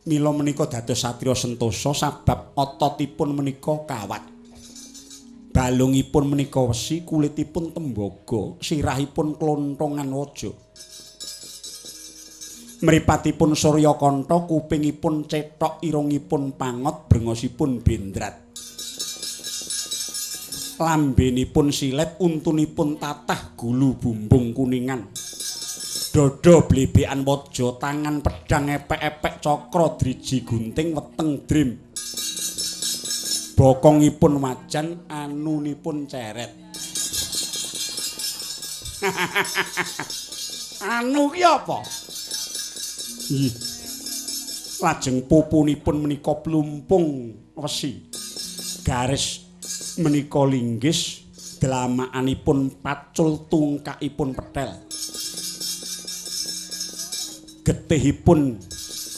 Mila menika dados satriya sentosa sabab ototipun menika kawat. Balungipun menika wesi, kulitipun tembaga, sirahipun klonthongan waja. Mripatipun suryakanta, kupingipun cethok, irungipun pangot, brengosipun bendrat. Lambenipun silet, untunipun tatah, gulu bumbung kuningan. Dada blebekan waja, tangan pedhang epek-epek cakra driji gunting weteng drim. Bokongipun wajan, anunipun ceret. Anu ki apa? Ih. Lajeng pupunipun menika plumpung wesi. Garis menika linggis, dlamakanipun pacul, tungkakipun petel. Getihipun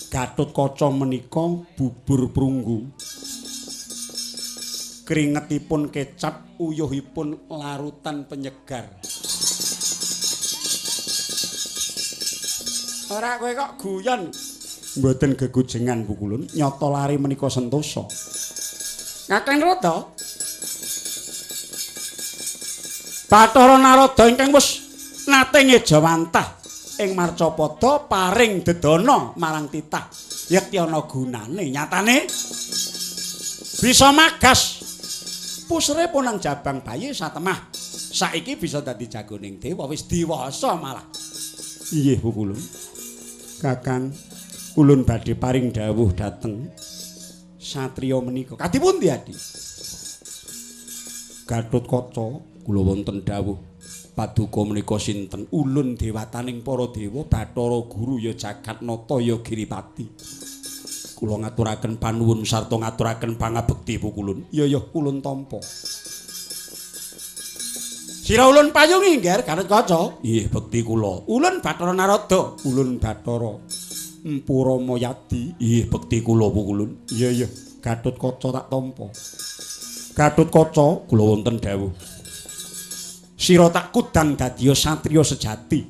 Gatotkaca menika bubur prunggu. Kringetipun kecap, uyuhipun larutan penyegar. Ora kowe kok guyon. Mboten gegujengan Pukulun, nyata lari menika sentosa. Kakang Narada. Bathara Narada ingkang wis nate ngejawantah ing marcapada paring dedana marang titah. Yekti ana gunane, nyatane bisa magas. Pusere ponang jabang bayi satemah. Saiki bisa dadi jagoning dewa, wis diwasa malah. Inggih Pukulun. Kakang, ulun badhe paring dawuh dhateng satriya menika. Kadhi pundi, Adi? Gatotkaca, kula wonten dawuh. Paduka menika sinten? Ulun dewataning para dewa, Bathara Guru ya Jagatnata ya Giripati. Kula ngaturaken panuwun sarta ngaturaken pangabekti Pukulun. Ya ya ulun tampa. Sira ulun payungi, Ngger Gatotkaca. Nggih, bekti kula. Ulun Bathara Narada. Ulun Bathara Empu Ramayadi. Nggih, bekti kula Pukulun. Iya iya, Gatotkaca tak tampa. Gatotkaca, kula wonten dawuh. Sira tak kudang dadiya satriya sejati.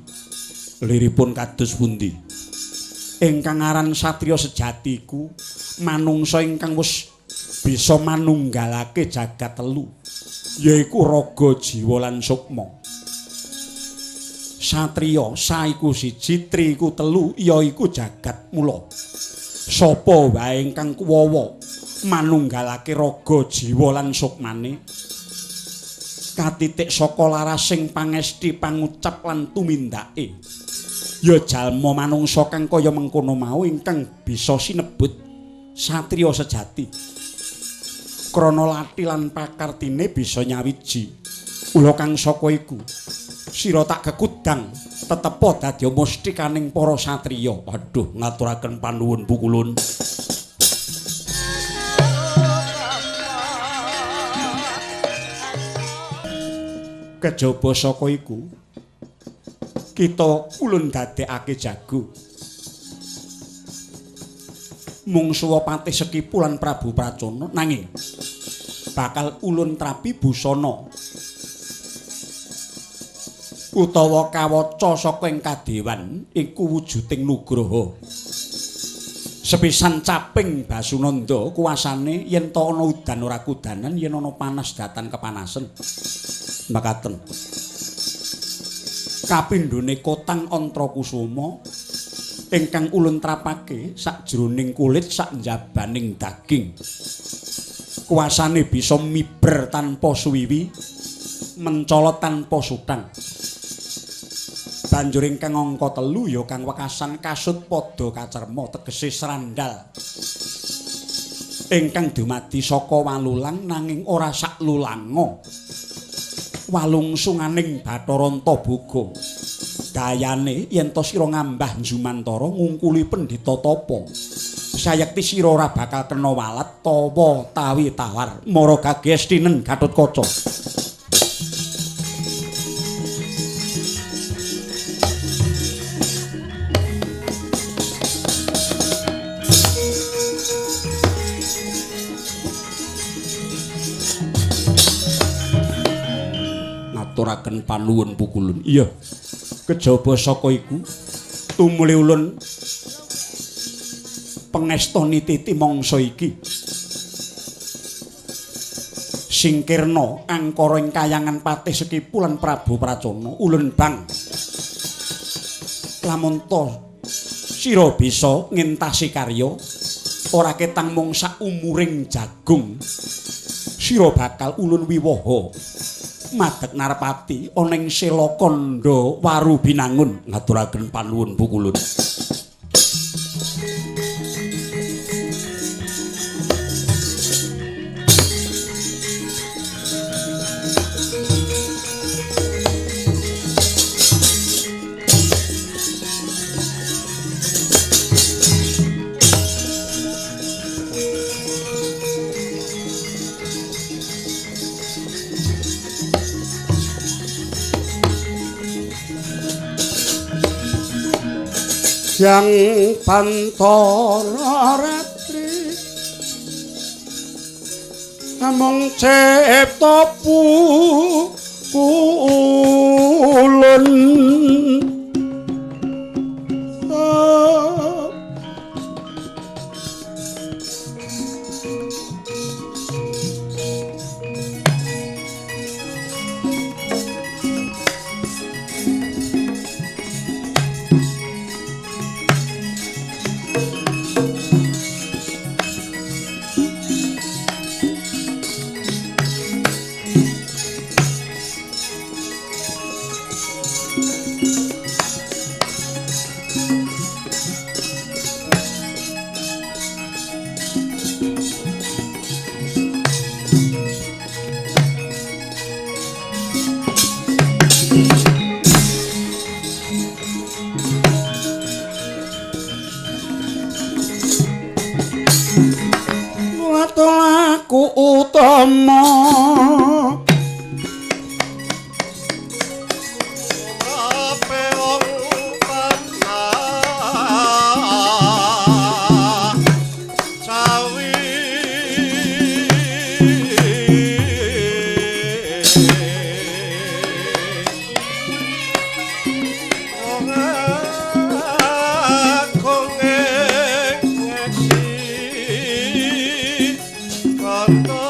Liripun kados pundi? Ingkang aran satriya sejati iku manungsa ingkang wis bisa manunggalake jagat telu, yaiku raga, jiwa lan sukma. Satriya saiku siji, tri iku telu, yaiku jagat mula. Sapa wae ingkang kuwawa manunggalake raga, jiwa lan sukmane, katitik saka larasing pangesti, pangucap lan tumindake, ya jalma manungsa kang kaya mengkono mau ingkang bisa sinebut satriya sejati. Krana lati lan pakartine bisa nyawiji. Ula kang saka iku sira tak kekudang tetepa dadi mustikaning para satriya. Aduh, ngaturaken panuwun Pukulun. Kejaba saka iku kita ulun dadekake jago. Mungsuwa Patih Sekipu lan Prabu Pracona, nanging bakal ulun trapi busana utawa kawaca saka ing kadewan iku wujuding nugraha. Sepisan caping Basunanda kuasane yen ta ana udan ora kudanan, yen ana panas datan kepanasen. Makaten. Kapindhone kotang Antrakusuma ingkang ulun trapake sakjroning kulit saknjabaning daging. Kuasane bisa miber tanpa suwiwi, mencolot tanpa sutang. Banjur ingkang angka 3 ya kang wekasan kasut padha kacerma, tegese srandal. Ingkang dumadi saka walulang nanging ora saklulanga. Walungsunganing Bathara Antaboga. Dayane yen to sira ngambah njumantara ngungkuli pendhita tapa, sayekti sira ora bakal kena walat tawa tawi tawar. Mara gagestinen Gatotkaca. Ngaturaken panuwun Pukulun. Iya. Kejaba saka iku tumuli ulun Pengestoni titi mangsa iki. Singkirna angkara ing kayangan Patih Sekipu lan Prabu Pracona ulun bang. Lamun ta sira bisa ngentasi karya ora ketang mung sak umuring jagung, sira bakal ulun wiwaha madeg narpati ana ing Sela Kandha Waru Binangun. Ngaturaken panuwun Pukulun. Yang pantara ratri namung cipta pukulun. Utama Kata.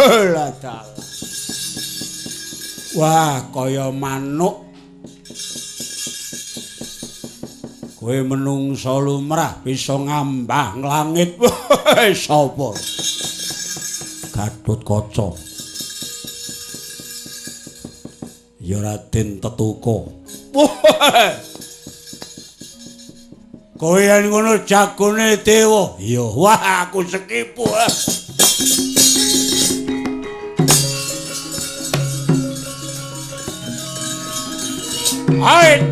Lah dalah. Wah, kaya manuk. Kowe menungsa lumrah bisa ngambah nglangit. Sapa? Gatotkaca. Ya Raden Tetuka. Kowe yen ngono jagone dewa. Iya, wah aku sekipu. Hai.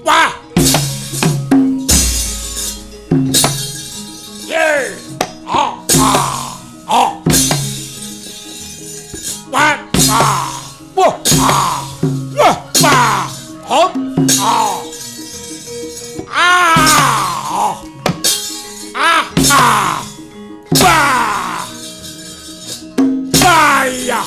Wah. Ye. Ah ah ah. Wah. Ah. Wah. Ah. Wah. Wah. Hop. Ah. Ah. Ah. Ah. Wah. Wah ya.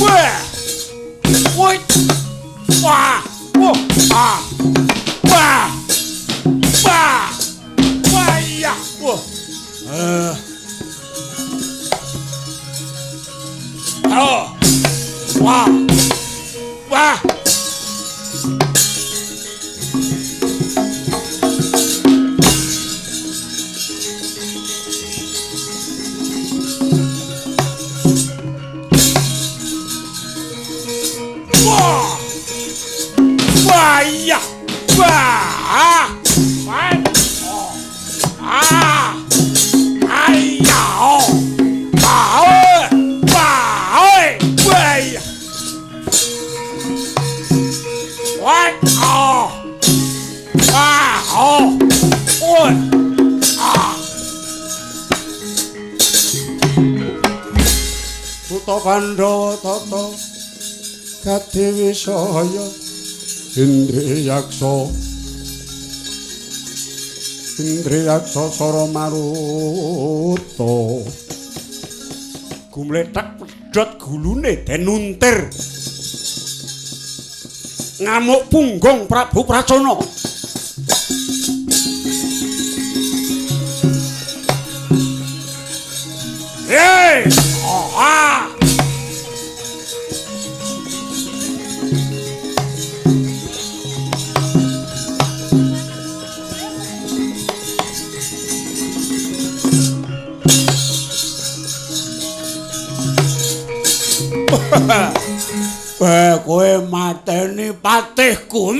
Wah. Wah. Ah. Wah. Wah. Wah ya. Wah. Oh. Wah. Wah. Wah. Wah ya. Wah. Wah. Ah. Ai ya. Wah. Wah. Wah. Wah. Oh. Ah. Oh. Oh. Ah. Putra Pandhawa tata Kadewi saya Indriyaksa Indriyaksa Sara Maruta gumlethek pedhot gulune den untir ngamuk punggung Prabu Pracona. Hei! Oh, ah! Kowe mateni patihku.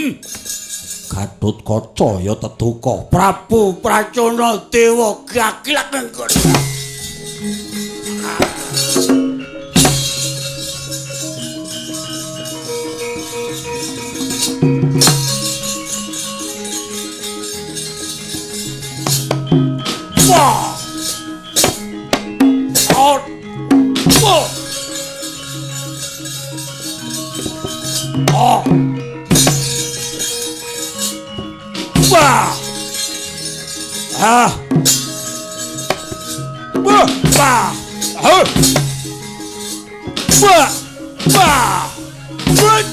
Gatotkaca ya teduka. Prabu Pracona dewa gaglak nggon. Wah. Oh. Wah. Oh. Wah. Ah. Wah. Wah. Ah. Wah. Wah. Wah. Wah.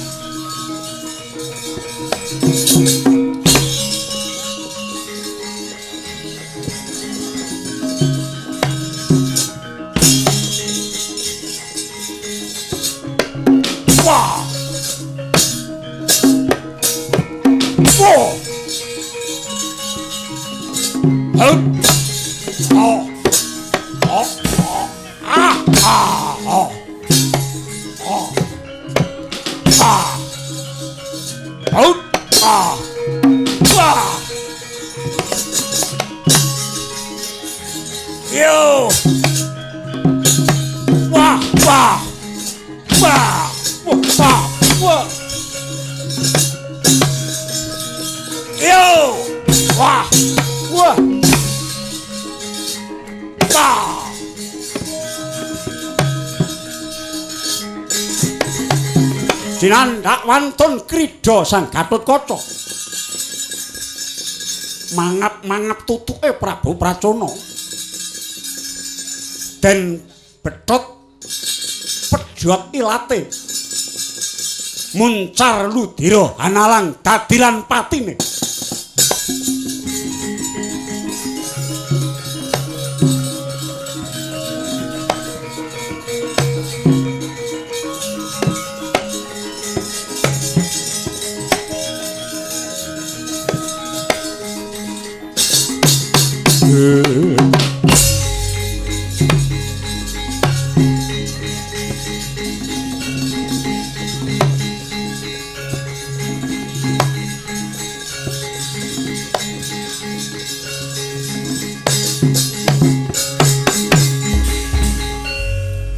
Wah. Oh. Oh. Oh. Ah. Ah. Oh. Oh. Ah. Oh. Ah. Wah. Yo. Wah. Wah. Wah. Wah. Wah. Jinandak wantun krida Sang Gatotkaca. Mangap-mangap tutuke Prabu Pracona. Den betot pejot ilate. Muncar ludira hanalang dadilan patine.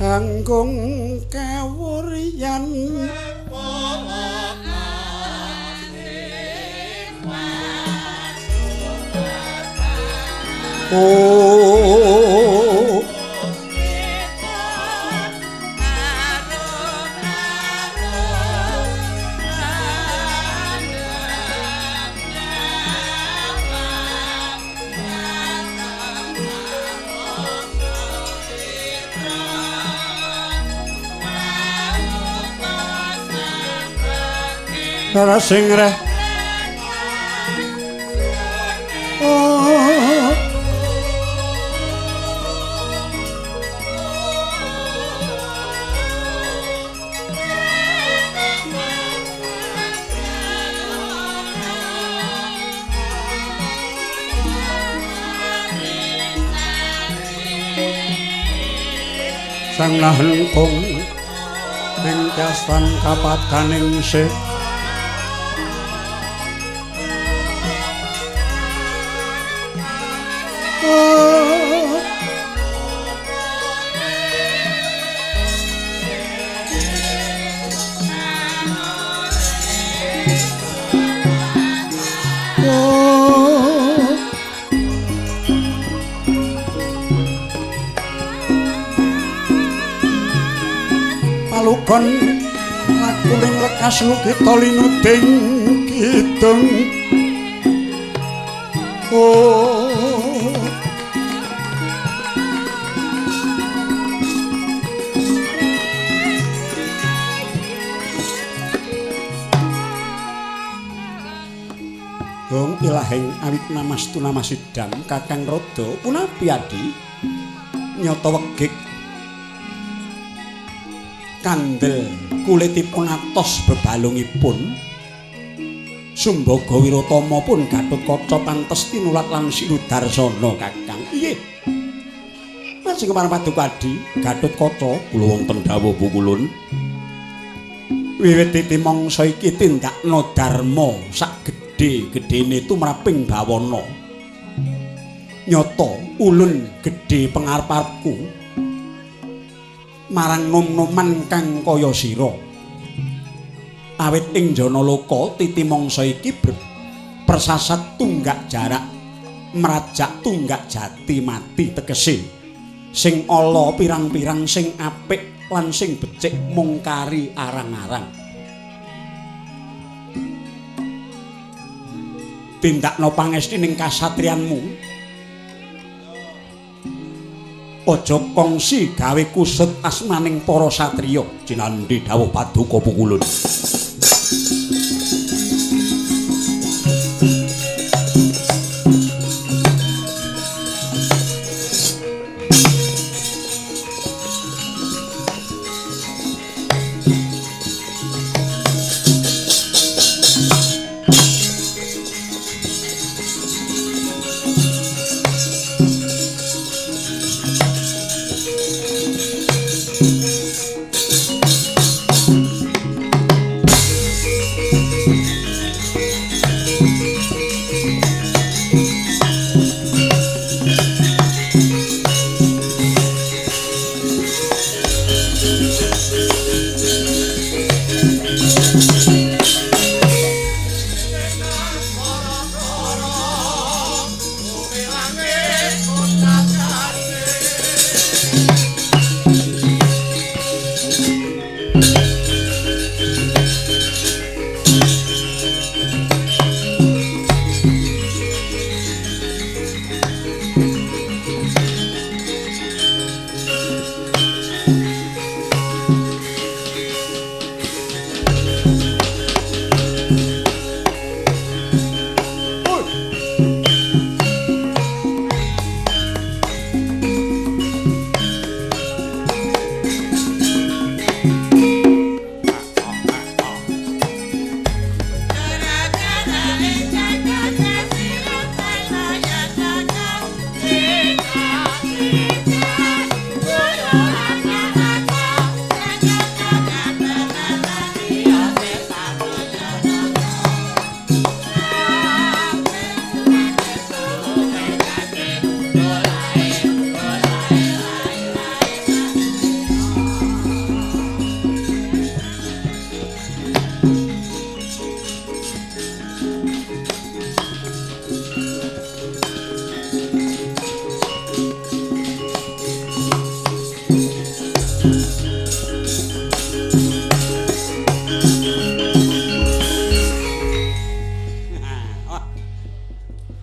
Anggung kawuryan oh Rara sing reh oh Sang Nahengkung ing kastan kapadaning sih Palukon lakuning lekas lukita linuding kidung oh Gong ilahing awit namastu namasidam Kakang Rada punapi adi nyata wegik kandel kulitipun atos bebalungipun Sumbaga Wiratama pun Gatotkaca pantes tinulat lan sinudarsana Kakang. Inggih. Lajeng marang paduka adi Gatotkaca kula wonten dawuh pukulun. Wiwit titi mangsa iki tindakna dharma sak gedhe-gedhene tumraping bawana. Nyata ulun gedhe pengarep-arepku marang nom-noman kang kaya sira. Awit ing Janaloka titi mangsa iki persasat tunggak jarak mrajak tunggak jati mati tegese sing ala pirang-pirang sing apik lan sing becik mung kari arang-arang. Tindakna pangesti ning kasatriyanmu. Aja kongsi gawe kusut asmaning para satriya. Cinandhi dawuh paduka pukulun.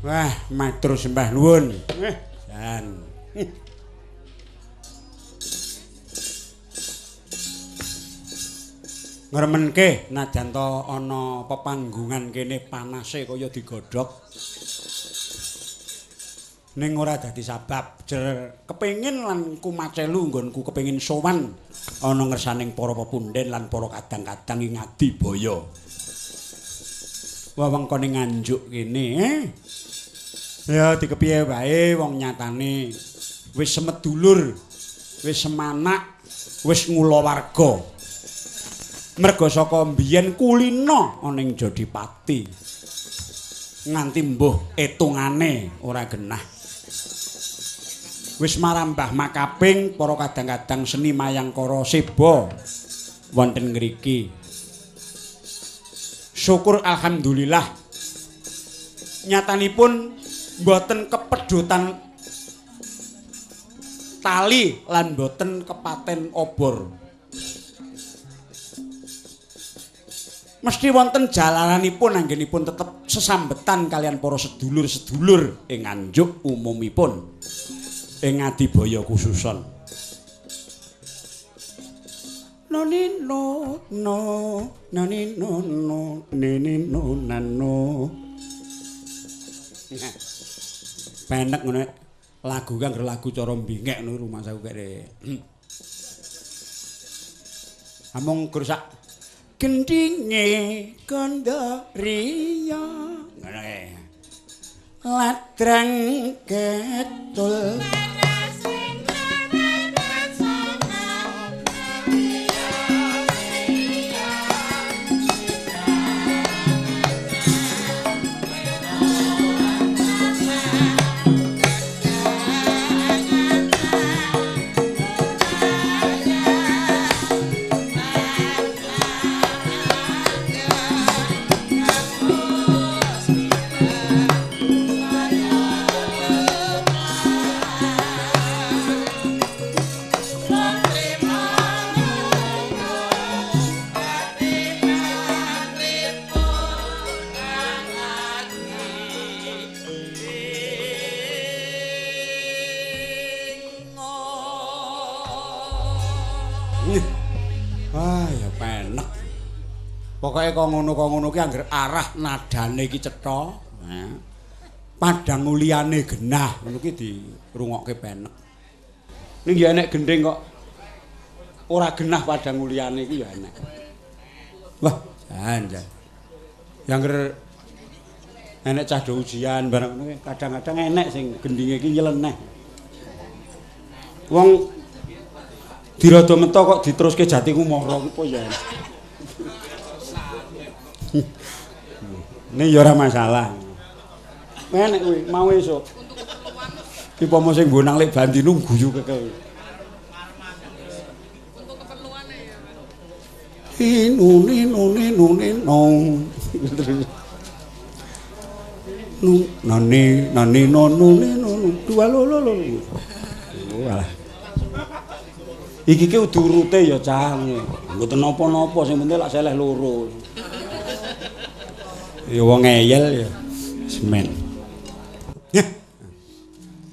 Wah, matur sembah nuwun. Jan. Ngremenke najan to ana pepanggungan kene panase kaya digodhog. Ning ora dadi sabab jer kepengin lan kumacelu nggonku kepengin sowan ana ngersaning para pepundhen lan para kadang-kadang ing Ngadibaya. Wewengkone Nganjuk kene, Ya dikepiye wae wong nyatane wis semedulur, wis semanak, wis ngulawarga. Merga saka mbiyen kulina ana ing Jodipati. Nganti mbuh etungane ora genah. Wis marambah makaping para kadang-kadang seni mayangkara seba wonten ngriki. Syukur alhamdulillah. Nyatanipun mboten kepedhotan tali lan mboten kepaten obor. Mesti wonten jalaranipun anggenipun tetep sesambetan kalian para sedulur-sedulur ing Nganjuk umumipun, ing Ngadibaya khususon. No ni no no no ni no no ni ni no nano. Penek ngono lagu kang lagu cara mbingek ngono rumangsaku kere. Amung gur sak gendinge kandha riya ngono kae. Ladrang ketul Wah, ya penek. Pokoke kok ngono-ngono ki angger arah nadane iki cetha, padang uliyane genah ngono ki dirungokke penek. Ning ya enek gendhing kok ora genah padang uliyane iki ya enek. Wah, jan jan. Ya angger enek cah do ujian bareng ngono kadang-kadang enek sing gendhinge iki nyeleneh. Wong dirada meto kok diteruske jati kumara ku ya. Ini ya ora masalah. Enek kuwi mau esuk. Ki pomo sing bonang lek bandinu guyu kekel. Untuk keperluan ya, Pak. Inu ninu ninu ninu. Nu nani nani nonu ninu dua lo lo lo. Walah. Iki ki udu urute ya cah. Mboten napa-napa sing penting lak seleh loro. Ya wong ngeyel ya. Semen.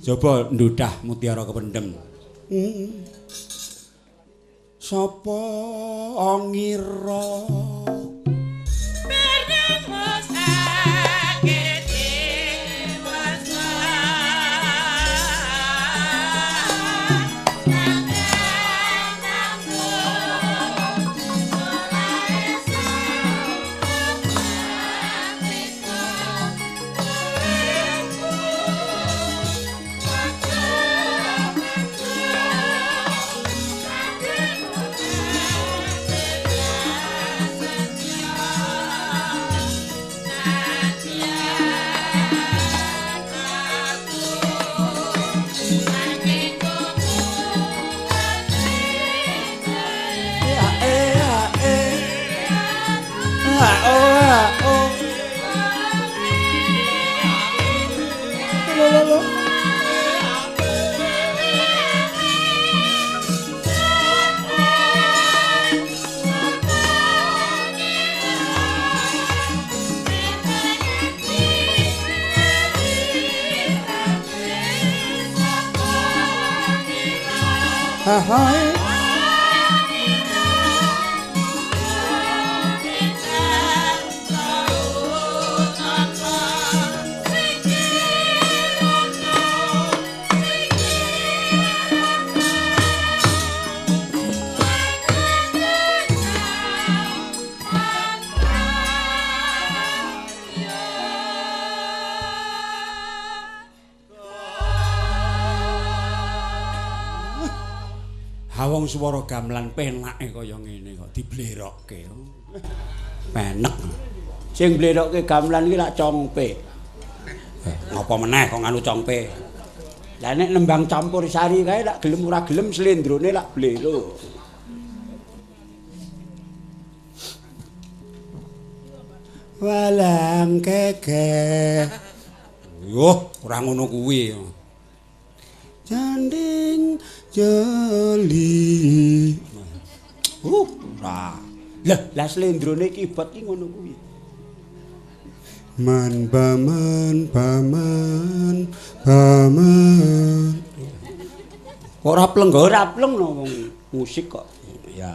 Coba ndudah mutiara kependem. Sapa ngira Hai. Wong swara gamelan penake kaya ngene kok diblerokke. Penek. Sing blerokke gamelan iki lak congpe. Ngapa meneh kok nganu congpe? Lah nek nembang campur sari kae lak gelem ora gelem slendrone lak blero. Walang keke. Yo, ora ngono kuwi. Janding jeli. Ora. Lah, lah slendrone keyboard ki ngono kuwi. Man baman baman baman. Kok ora pleng, ora pleng no wong musik kok. Ya.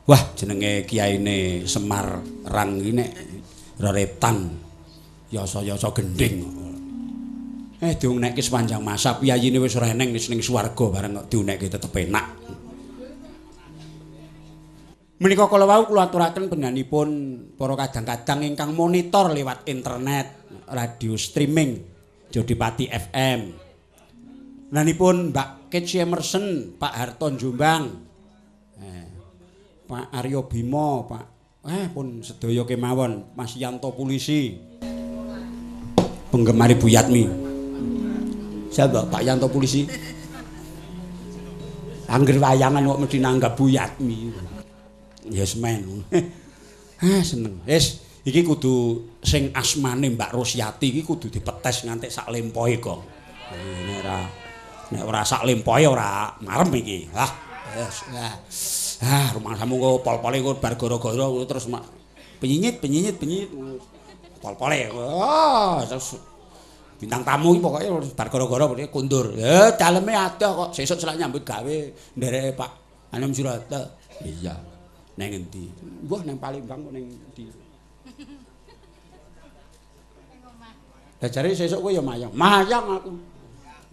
Wah, jenenge kiyaine Semar Rang iki nek reretan yasa-yasa gendhing. Diunekke sepanjang masa piyayine wis ora eneng wis ning swarga bareng kok diunekke tetep enak. Menika kala wau kula aturaken panjenenganipun para kadang-kadang ingkang monitor lewat internet, radio streaming Jodipati FM. Panjenenganipun Mbak Keci Emerson, Pak Harto Jombang, Pak Aryo Bimo, Pak pun sedaya kemawon, Mas Yanto Polisi. Penggemar Ibu Yatmi. Sapa Pak Yanto Polisi? Angger wayangan kok mesti nanggap Bu Yatmi. Ya semen. Ah seneng. Wis iki kudu sing asmane Mbak Rosyati iki kudu dipetes nganti sak lempohe kok. Nek ora sak lempohe ora marem iki. Lah wis. Ah rumangsamu kok pol-pole kok bar gara-gara terus penyinyit pol-pole. Ah terus bintang tamu iki pokoke bar gara-gara kondur. Ya daleme adoh kok sesuk selak nyambut gawe ndereke Pak Anom Surata. Iya. Neng endi? Mbah nang Palembang kok ning endi? Lah jare sesuk kowe ya mayang. Mayang aku.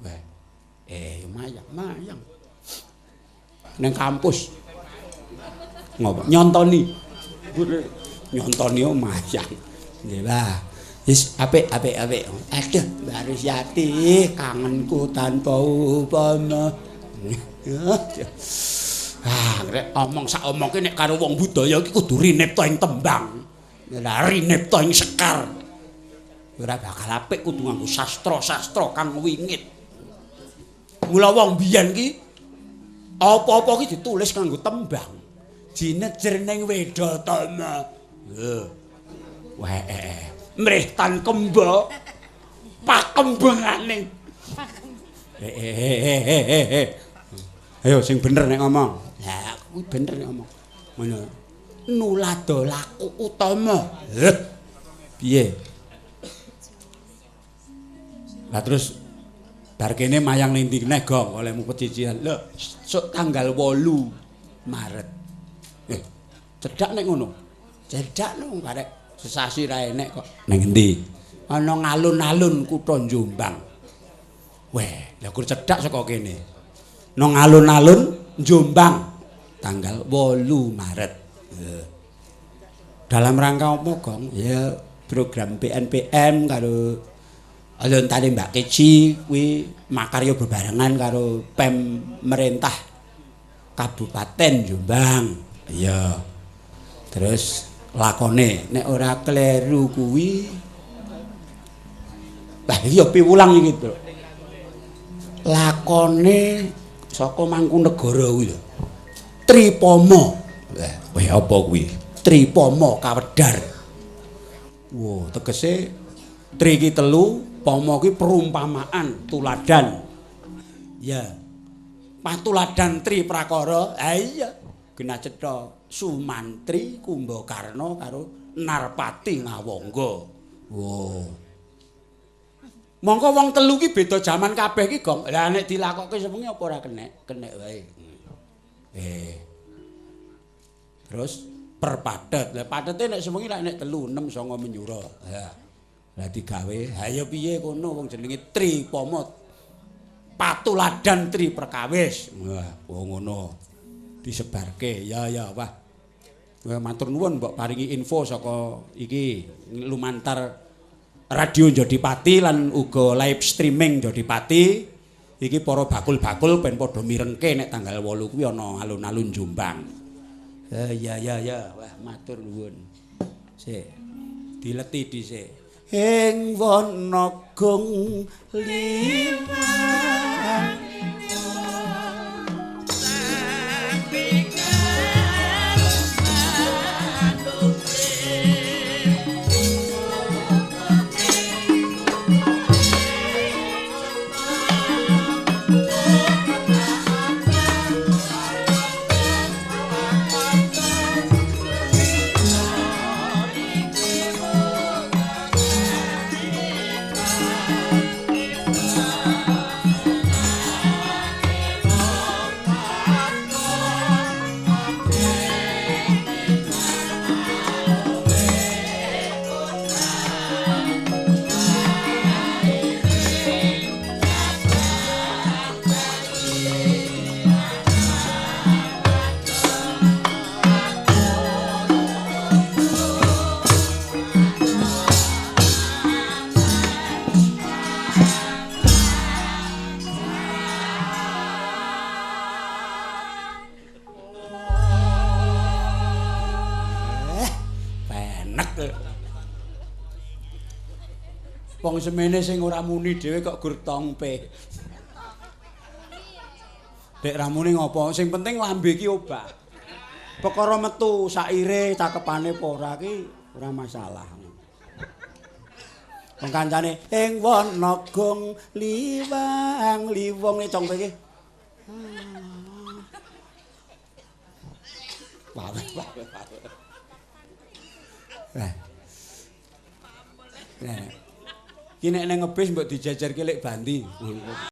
Weh. Ya mayang, mayang. Neng kampus. Ngopo? Nyontoni. Nyontoni yo mayang. Nggih lah. Wis apik apik apik. Aduh, Mbak Rusyati, kangenku tanpa upama. Ah, rek omong sak omongke nek karo wong budaya iki kudu rinipta ing tembang. Lah rinipta ing sekar. Ora bakal apik kudu nganggo sastra-sastra kang wingit. Mula wong biyen ki apa-apa ki ditulis nganggo tembang. Jinejer ning Wedatama. Lho. Weh. Mrih tan kemba pakembangane. Ayo sing bener nek ngomong. Lah kuwi bener nek ngomong. Ngono. Nulada laku utama. Piye? Lah terus bar kene mayang ning ndi neh, Gong, olehmu pecicilan. Lho, sok tanggal 8 Maret. Cedhak nek ngono. Cedhak lho karek sesasi ra enek kok. Ning endi? Ana ngalun-alun kutha Jombang. Weh, lha kur cedhak saka kene. Nang alun-alun Jombang tanggal 8 Maret. Dalam rangka apa, Gong? Ya program PNPM karo alontane Mbak Keci kuwi makarya bebarengan karo pemerintah Kabupaten Jombang. Iya. Terus lakone nek ora kleru kuwi bah iya piwulang iki, Bro. Lakone saka Mangkunegara kuwi lho. Tripama. Weh apa kuwi? Tripama kawedar. Wo, tegese tri ki telu, pama ki perumpamaan, tuladan. Ya. Patuladan tri prakara. Ha iya. Genah cetha Sumantri Kumbakarna karo Narpati Ngawangga. Wo. Mongko wong telu ki beda jaman kabeh ki, Gong. Lah nek dilakokke sewengi apa ora kenek? Kenek wae. Terus per patet. Lah patete nek sewengi lak nek 3 6 9 menyura. Ha. Lah digawe, ha ya piye kono wong jenenge Tripama. Patuladan Tri Perkawis. Wah, wong ngono. Disebarke. Ya ya, wah. Wah, matur nuwun mbok paringi info saka iki lumantar Radio Jodipati lan uga live streaming Jodipati. Iki para bakul-bakul ben padha mirengke nek tanggal 8 kuwi ana alun-alun Jombang. Ya ya ya, wah matur nuwun. Sik. Dileti dhisik. Ing wana gong liwang Wong semene sing ora muni dhewe kok gur tongpe. Dek ra muni ngopo? Sing penting lambe iki obah. Perkara metu saire cakepane apa ora ki ora masalah. Wong kancane ing wana gong liwang liwong ne tongpe iki. Wah, wah, wah. Lah. Lah. Ki nek nang ngebis mbok dijajarke lek bandi.